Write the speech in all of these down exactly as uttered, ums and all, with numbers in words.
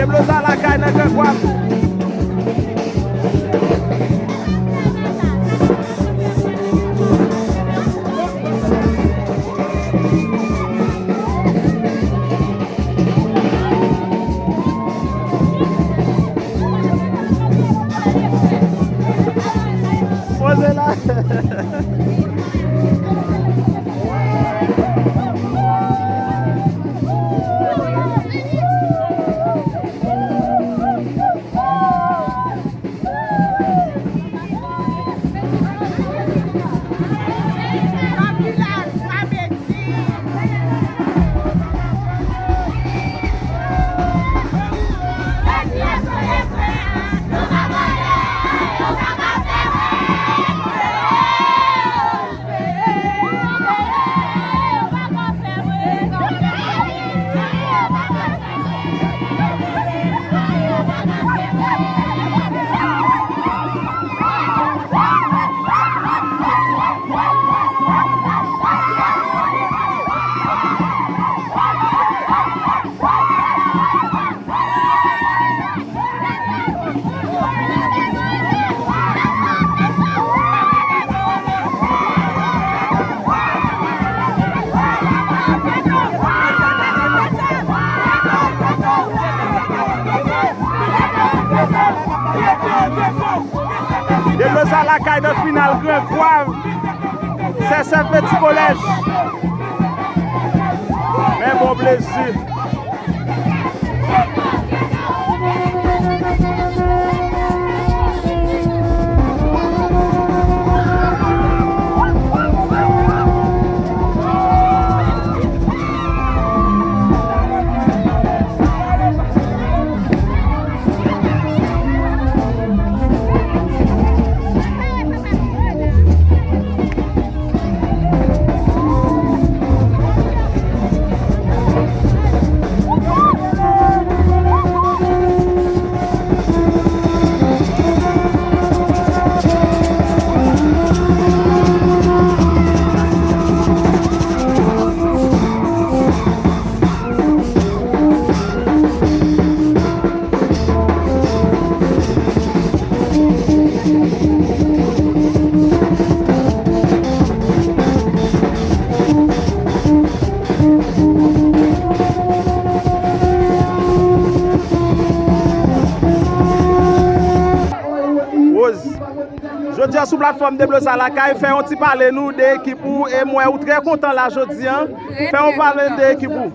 Debloza lakay nan Gran Gwav. Poze la. Debloza lakay nan final Gran Gwav. Sèsèv Peti Kolèj. Men bon plezi. Rose, jodi a sou platfòm Debloza Lakay, fè yon ti pale nou de ekip ou, e m wè ou trè kontan la jodi a. Fè yon pale de ekip ou.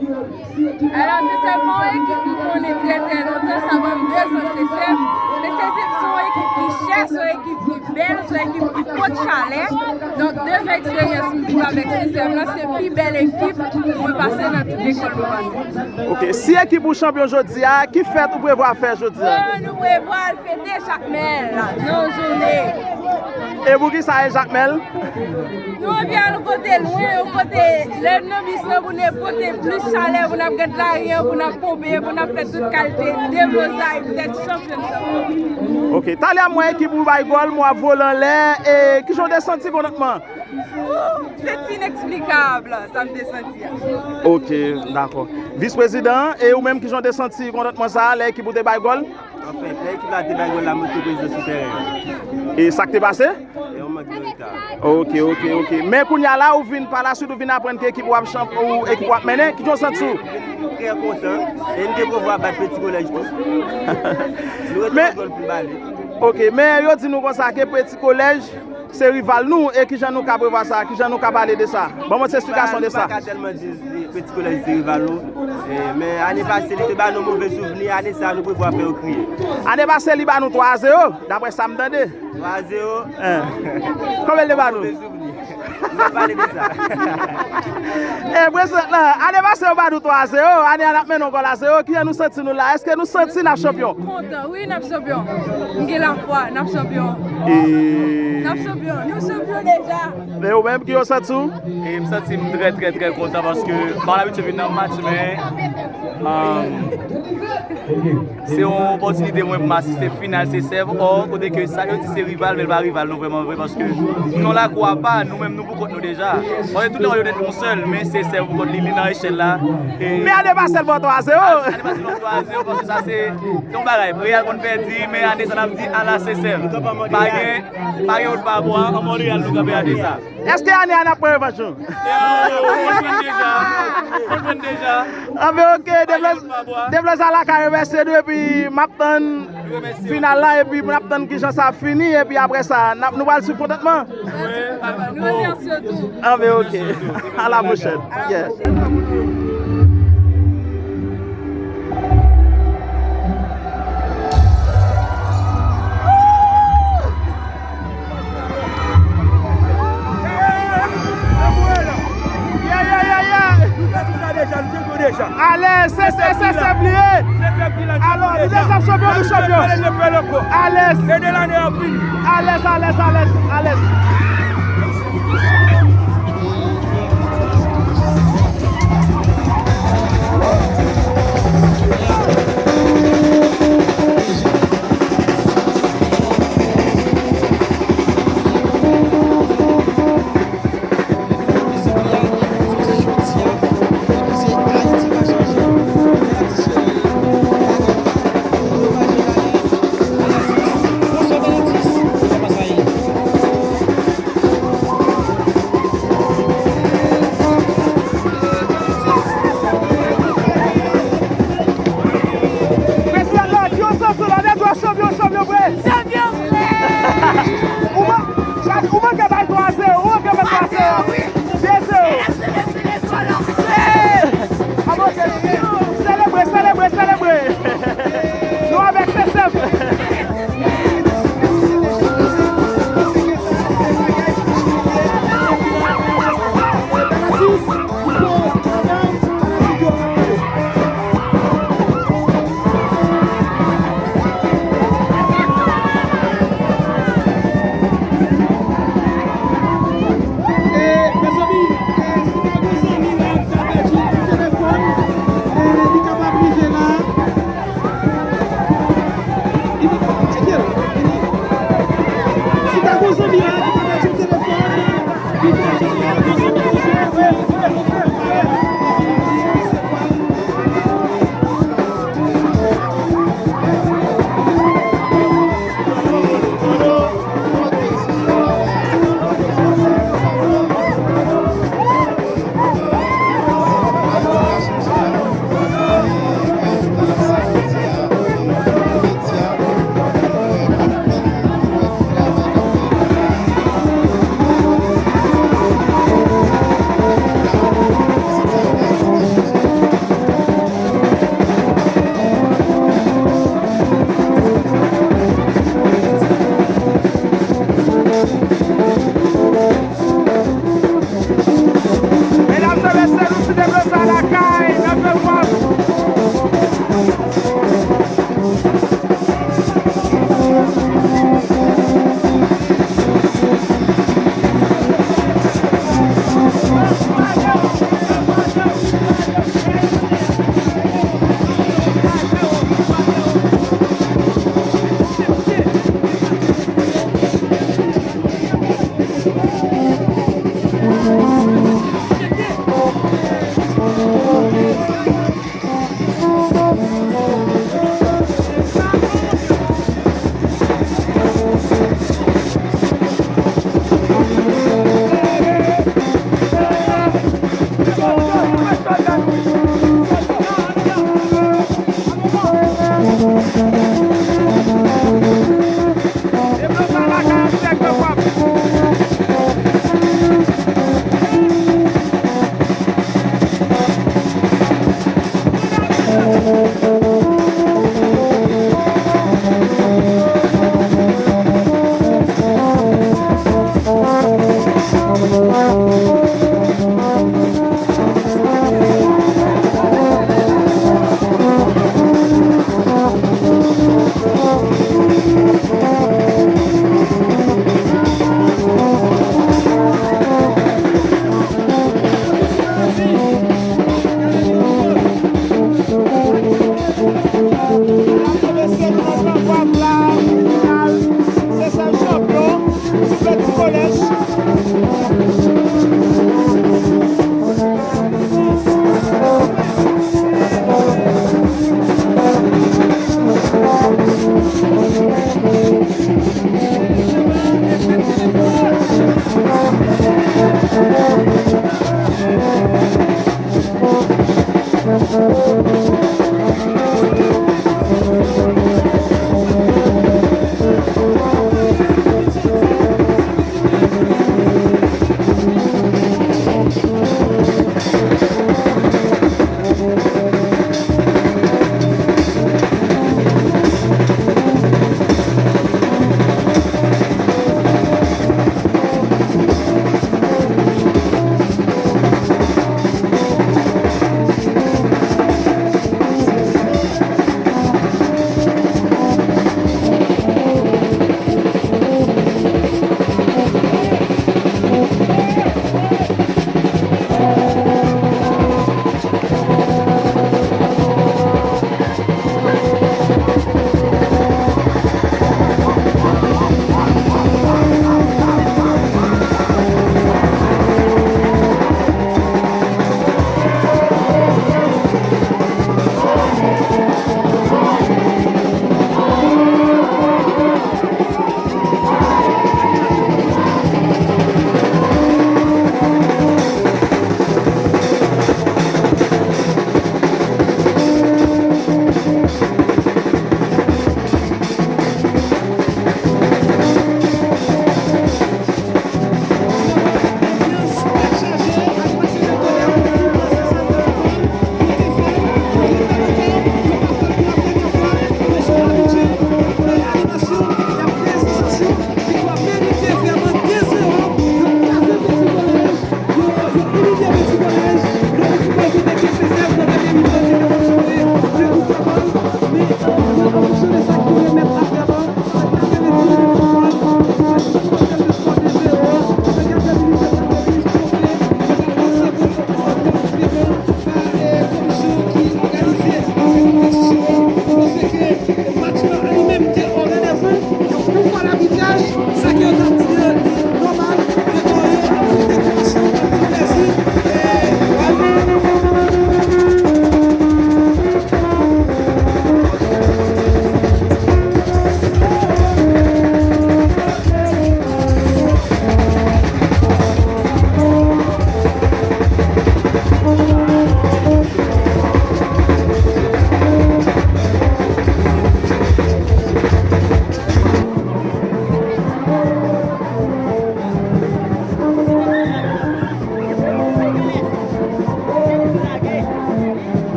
Alò, se sèlman yon ekip m konnen trè, trè lontan, sa ban m de zan Sesèm. Men se, se, se yon ekip ki chè, se yon ekip ki bèl, se yon ekip ki pot chalè. Donk, de zan eksperyans m viv avèk Sesèm lan, se pi bèl ekip mwen pase nan tout lekòl mwen pase. Ok, si ekip ou chanpyon jodi a, ki fèt ou prevwa fè jodi a? Bon, nou prevwa al fete Jakmèl nan yon jounen. E poukisa e Jakmèl? Nou anvi al yon kote lwen, yon kote lè n nan bis lan pou n pote plis chalè, pou n ap gad lari an, pou n ap ponpe, pou n ap fè tout kalite deblozay pou n chanpyon. Ok, talè a m wè ekip ou bay gòl, m wè ap vole anlè, e kijan w te santi kontantman? Ooh, se ti ineksplikab sa m te santi a. Ok, dakò. Vis prezidan, e ou menm kijan w te santi kontantman sa a lè ekip ou te bay gòl? Anfen, lè ekip la te bay gòl la, mwen te prezan sou tèren an. E sa k te pase? E yon mank de reta. Ok, ok, ok. Men kounye a la, ou vin pa la swit, ou vin aprann ke ekip w ap chanp-, ou ekip w ap mennen. Kijan w santi w? Trè kontan. E m te prevwa bat Peti Kolèj tou. Nou rete yon gòl pou n bale. Ok, men yo di nou konsa ke Peti Kolèj se rival nou, e kijan nou ka prevwa sa? Kijan nou ka pale de sa? Ban mwen ti esplikasyon de sa. M pa ka tèlman di Peti Kolèj se rival nou. E, men ane pase, li te ba nou move souvni. Ane sa, nou prevwa fè yo kriye. Ane pase, li ba nou twa a zewo, daprè sa m tande. Twa a zewo. Hein. Konbyen l te ba nou? Move souvni. Nou pale de sa. E, prezidan, ane pase, yo ba nou twa a zewo. Ane a, n ap mennen yon gòl a zewo. Kijan nou santi nou la? Èske nou santi n ap chanpyon? Kontan, wi, n ap chanpyon. M gen lafwa, n ap chanpyon. E N ap chanpyon. Nou chanpyon deja. E ou menm, kijan w santi w? E m santi m trè, trè, trè kontan paske m pa konn abitye vin nan match, men, um, se yon opòtinite mwen pou m asiste final Sesèm, ò, kote ke sa yo di se rival, men l pa rival nou vrèman vre, paske nou nan lakou apa, nou menm nou Pou kont nou deja. Paske tout tan yo te fè yon sèl, men Sesèl pou kont li, li nan echèl la. E men ane pase l pran twa zewo. Ane pase l pran twa zewo, paske sa se yon bagay. Real konn pèdi, men ane sa n ap di ala Sesèl. Pa gen, pa gen wout pa bwa, an Montréal nou kanpe ane sa. Èske ane a n ap pran revanch nou? Yo, konprann deja. Konprann deja. Anben, ok, Deblozala ka remèsye nou, epi m ap tann final la, epi n ap tann kijan sa ap fini, epi apre sa, n ap, nou pral swiv kontantman. Nou remèsye tou. Anben, ok. A la pwochèn. Yes. Yeah, yeah, yeah, yeah. Alèz, se, se, se, se bliye. Alò, nou deja chanpyon, nou chanpyon. Alèz. Alèz, alèz, alèz, alèz.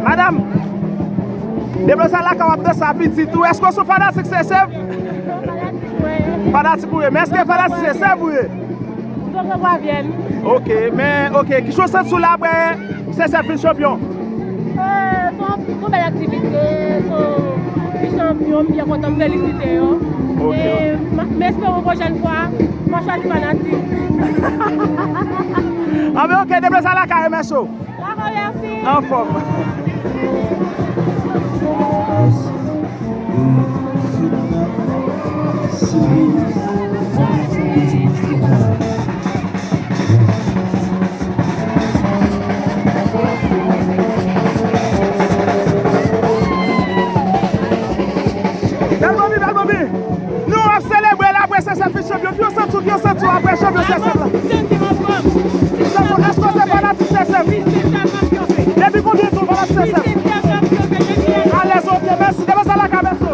Madanm, depi sa lakay w ap danse a pitit ou, èske w se fanatik Sesèf? Fanatik ou ye. Men èske fanatik Sesèf ou ye? Ok, men, ok, kijan w santi w la apre Sesèf fin chanpyon? Eh, se yon, se yon bèl aktivite, so, li chanpyon, m byen kontan, m felisite yo. Ok. E m, m espere yon pwochèn fwa, m a chwazi fanatik. Anben, ok, depi sa lakay, mèsi. Dakò, mèsi. Anfòm. Bèl movi, bèl movi. Nou ap selebre la, apre Sesèf fin chanpyon. Ki yo santi w, ki yo santi w apre chanpyon Sesèf la? Èske w se fanatik Sesèf? Depi konbyen tan w fanatik Sesèf? Alèz, ok, mèsi. Depi sa lakay, mèsi.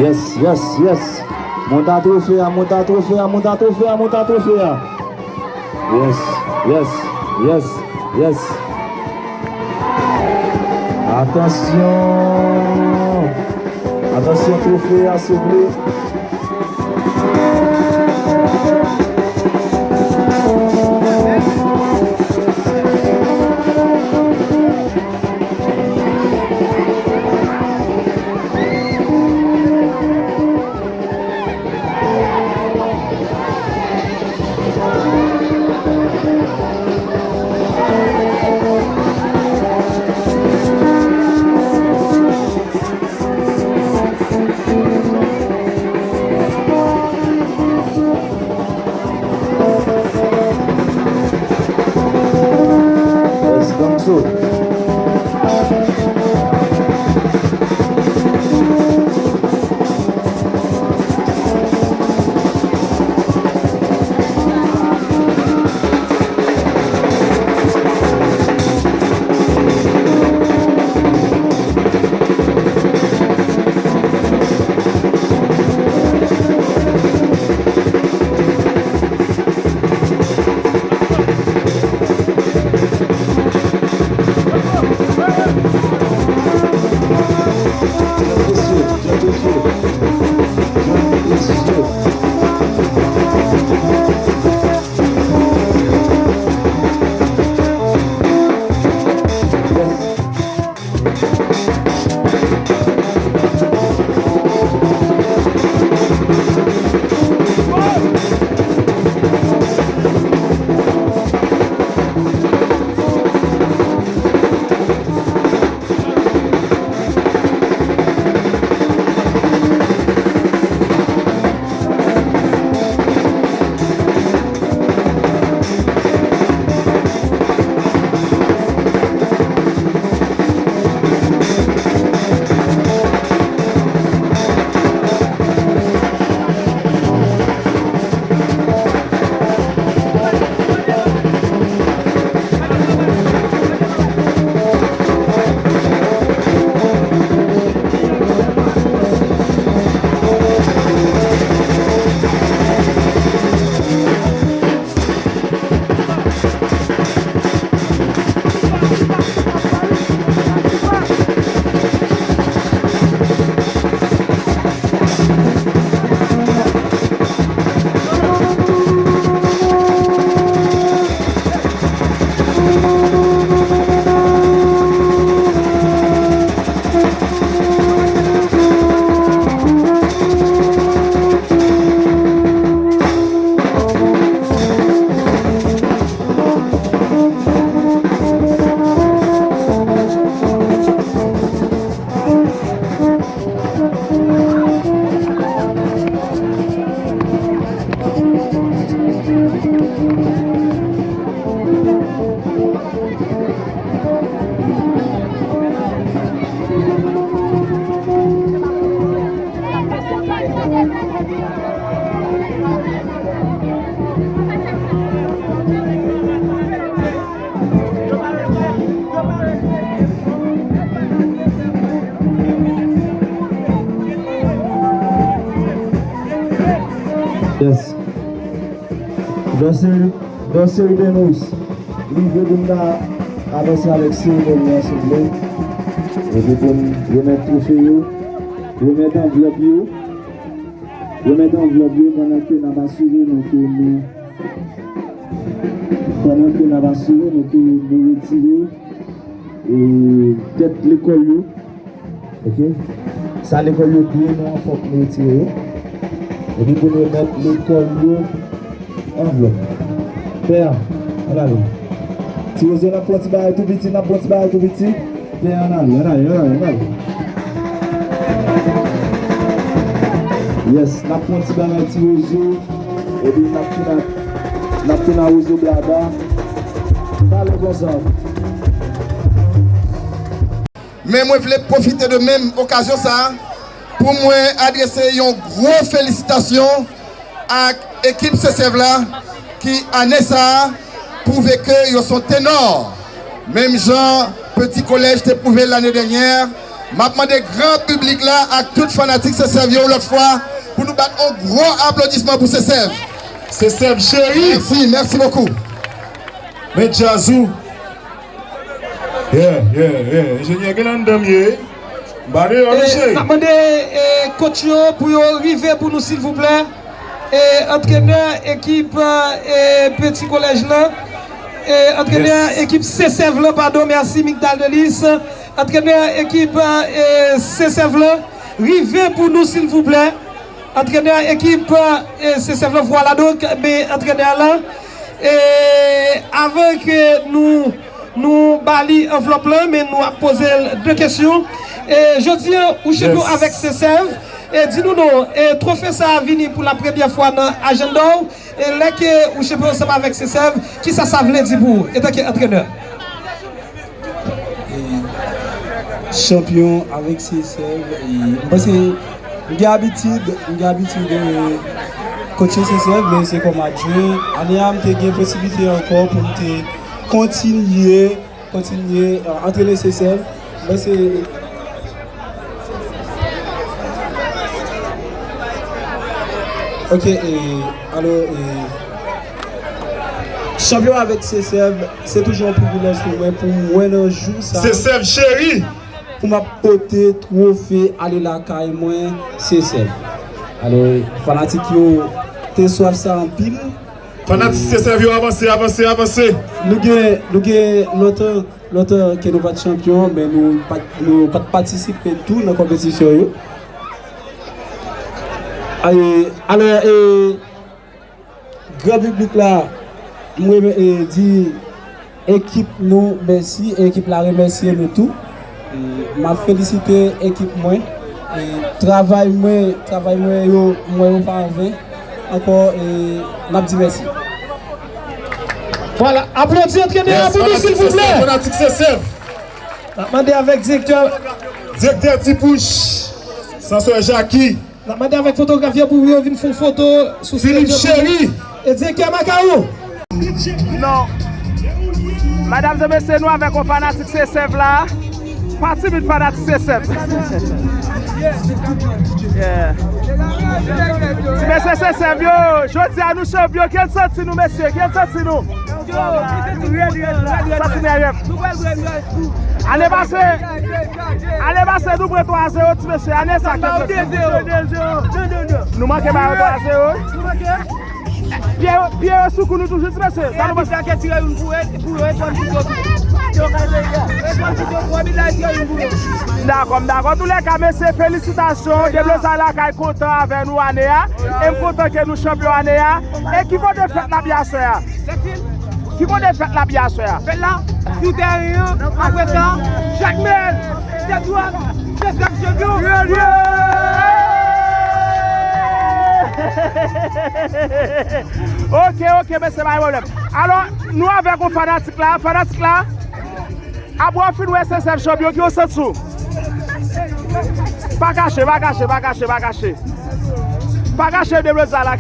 Yes, yes, yes. Monta twofe a, monta twofe a, monta twofe a, monta twofe a. Yes, yes, yes, yes. Atansyon! Atansyon twofe a, souple. Damso. Yes. Danse, danse Rubenus. Rive pou n ta avanse avèk seremoni an, silvouplè. Epi pou n remèt twofe yo, remèt anvlòp yo, remèt anvlòp yo pandan ke n ap asire nou ke nou, pandan ke n ap asire nou ke nou retire, e, tèt lekòl yo. Ok? Sa lekòl yo dwe, nou an fòk nou retire yo. Epi pou nou remèt lekòl yo anvlòp. Pè a, ann ale. Ti Rozo, n ap pran ti bagay tou piti, n ap pran ti bagay tou piti. Pè a, ann ale, ann ale, ann ale, ann ale. Yes, n ap pran ti bagay Ti Rozo. Epi n ap tounen, n ap tounen a Rozo Blada. Talè konsa. Men mwen vle pwofite de menm okazyon sa a pou mwen adrese yon gwo felisitasyon ak ekip Sesèv la ki, ane sa a, pwouve ke yo se yon tenò. Menm jan Peti Kolèj te pwouve l lane dènyè, m ap mande gran piblik la ak tout fanatik Sesèv yo yon lòt fwa pou nou bat yon gwo aplodisman pou Sesèv. Sesèv cheri! Mèsi, mèsi bokou. Men djaz ou. Yeah, yeah, yeah. Enjenyè gen anndan m ye. M pa deyò, mesye. N ap mande, e, coach yo pou yo rive pou nou, silvouplè. E, antrenè ekip, e, Peti Kolèj la. E, antrenè ekip Sesèv la, padon, mèsi, Migdal Delis. Antrenè ekip, e, Sesèv la, rive pou nou, silvouplè. Antrenè ekip, e, Sesèv la, vwala donk, men antrenè la. E, avan ke nou, nou ba li anvlòp lan, men nou ap poze l de kesyon. E, jodi a, ou chanpyon avèk Sesèv. E, di nou non, e, twofe sa a vini pou la premyè fwa nan ajanda w. E, lè ke ou chanpyon ansanm avèk Sesèv, kisa sa vle di pou ou, antanke antrenè? Chanpyon avèk Sesèv, e, m panse m gen abitid, m gen abitid, e, kotche Sesèv, men se kòm adjwen. Ane a, m te gen posiblite ankò pou m te kontinye, kontinye, e, antrene Sesèv. M panse Ok, e, alò, e, chanpyon avèk Sesèv, se toujou yon privilèj pou mwen, pou m wè nan jou sa. Sesèv cheri! Pou m ap pote twofe ale lakay mwen, Sesèv. Alò, fanatik yo te swaf sa anpil. Fanatik Sesèv yo, avanse, avanse, avanse! Nou gen, nou gen lontan, lontan ke nou pa t chanpyon, men nou pa t, nou pa t patisipe tou nan konpetisyon yo. E, alò, e, gran piblik la, m renmen, e, di ekip nou mèsi, ekip la remèsye nou tou. E, m ap felisite ekip mwen. E, travay mwen, travay mwen yo, m wè yo pa anven. Ankò, e, m ap di mèsi. Vwala, aplodi antrenè an pou nou, silvouplè. Fanatik Sesèv. N ap mande avèk direktè. Direktè Ti Pouch, Sanswè Jaki. N ap mande avèk fotograf yo pou yo vin fè yon foto sou Philippe Cheri. E direktè Makawou. Non. Medam e mesye, nou avèk yon fanatik Sesèv la. Pa timid fanatik Sesèv. Yeah. Ti mesye Sesèv yo, jodi a nou chanpyon, ki n santi nou mesye, ki n santi nou? Santi nou rèd. Ane pase, ane pase nou pran twa zewo ti mesye, ane sa ki de zewo. Nou manke ba yo twa zewo. Pye, pye yo sou kou nou toujou ti mesye. Sa nou manke. Dakò, m dakò. Toulèka mesye, felisitasyon. Deblozay lakay kontan avè nou ane a. E m kontan ke nou chanpyon ane a. E ki kote fèt la byen aswè a? Ki kote fèt la byen aswè a? Fèt la sou tèren an. Apre sa, Jakmèl, Tètwòm, Sesèv chanpyon. Ok, ok, mesye, pa gen pwoblèm. Alò, nou avèk yon fanatik la, fanatik la. Apre w fin wè Sesèv chanpyon, ki w santi w? Pa kache, pa kache, pa kache, pa kache. Pa kache deblozay la.